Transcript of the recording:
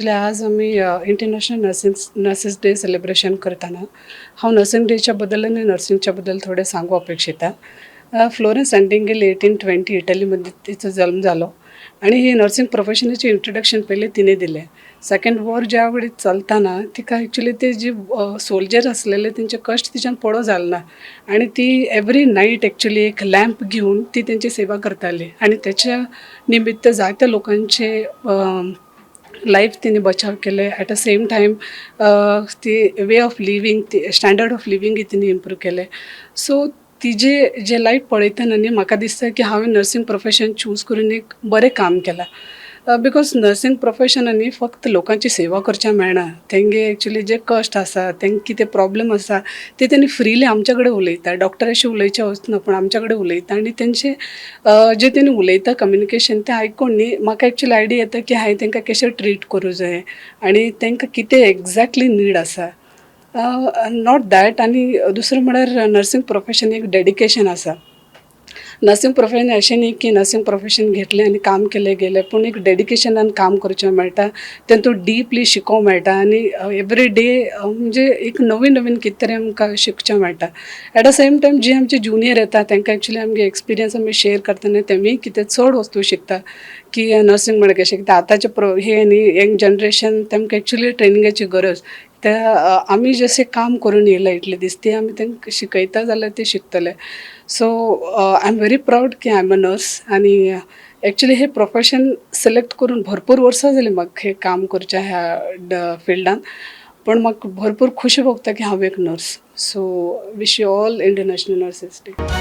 आज आमी International Nurses Day celebration करतना हांव नर्सिंग डेच्या बद्दल आनी नर्सिंगच्या बद्दल थोडें सांगू अपेक्षिता. फ्लोरन्स नायटिंगेल 1820 इटलीमध्ये तिचो जल्म जालो आणि ही नर्सिंग प्रोफेशनाचे इंट्रोडक्शन पयलें तिणें दिलें. सेकंड वॉर ज्या वेळी चलताना तिका एक्चुली ते जे सोल्जर आसलेले तेंचे कश्ट तिच्यान पळोवंक जालें ना आणि ती एवरी नायट एक्चुली एक लॅम्प घेवन ती तेंची सेवा करताली आणि त्याच्या निमित्त जायत्या लोकांचे लायफ तिने बचाव केले. ॲट अ सेम टायम ती वे ऑफ लिवींग, ती स्टँडर्ड ऑफ लिवींगय तिने इम्प्रूव केलें. सो तिजे जे लायफ पळयतना न्ही, म्हाका दिसता की हांवें नर्सिंग प्रोफेशन चूज करून एक बरें काम केलां, because nursing profession न्ही फक्त लोकांची सेवा करच्या मेळना. तेंगे एक्चुली जे कश्ट आसा, तेंकां कितें प्रॉब्लम आसा, ते तेणी फ्रिली आमच्या कडेन उलयता. डॉक्टर अशें उलयचें वचना, पूण आमच्या कडेन उलयता आनी तेंचे जे तेणी उलयता कम्युनिकेशन, तें आयकून न्ही म्हाका एक्चुली आयडिया येता की हांवें तांकां कशें ट्रीट करूं जाय आनी तांकां कितें एग्जॅक्टली नीड आसा. Not that, आनी दुसरें म्हळ्यार नर्सिंग प्रोफेशन एक डेडिकेशन आसा. नर्सिंग प्रोफेशन अशें न्ही की नर्सिंग प्रोफेशन घेतलें आनी काम केलें गेलें, पूण एक डेडिकेशनान काम करचें मेळटा, तेतून डिपली शिकोवंक मेळटा आनी एवरी डे म्हणजे एक नवीन नवीन कितें तरी आमकां शिकचें मेळटा. एट अ सेम टायम जे आमचे ज्युनियर येता, तांकां एक्चुली आमगे एक्सपिरियन्स आमी शेयर करतना तेमी कितें चड वस्तू शिकता की नर्सिंग म्हळ्यार कशें कितें. आतांचे प्रो हे न्ही यंग जनरेशन, तेमकां एक्चुली ट्रेनिंगाची गरज. ते आमी जशें काम करून येयला इतले दीस, ते आमी तांकां शिकयता जाल्यार ते शिकतले. So I am very proud की I am a nurse आनी एक्चुली हे प्रोफेशन सिलेक्ट करून भरपूर वर्सां जालीं म्हाका हें काम करचें ह्या फिल्डान, पण म्हाका भरपूर खुशी भोगता की हांव एक nurse. So wish you all International Nurses Day.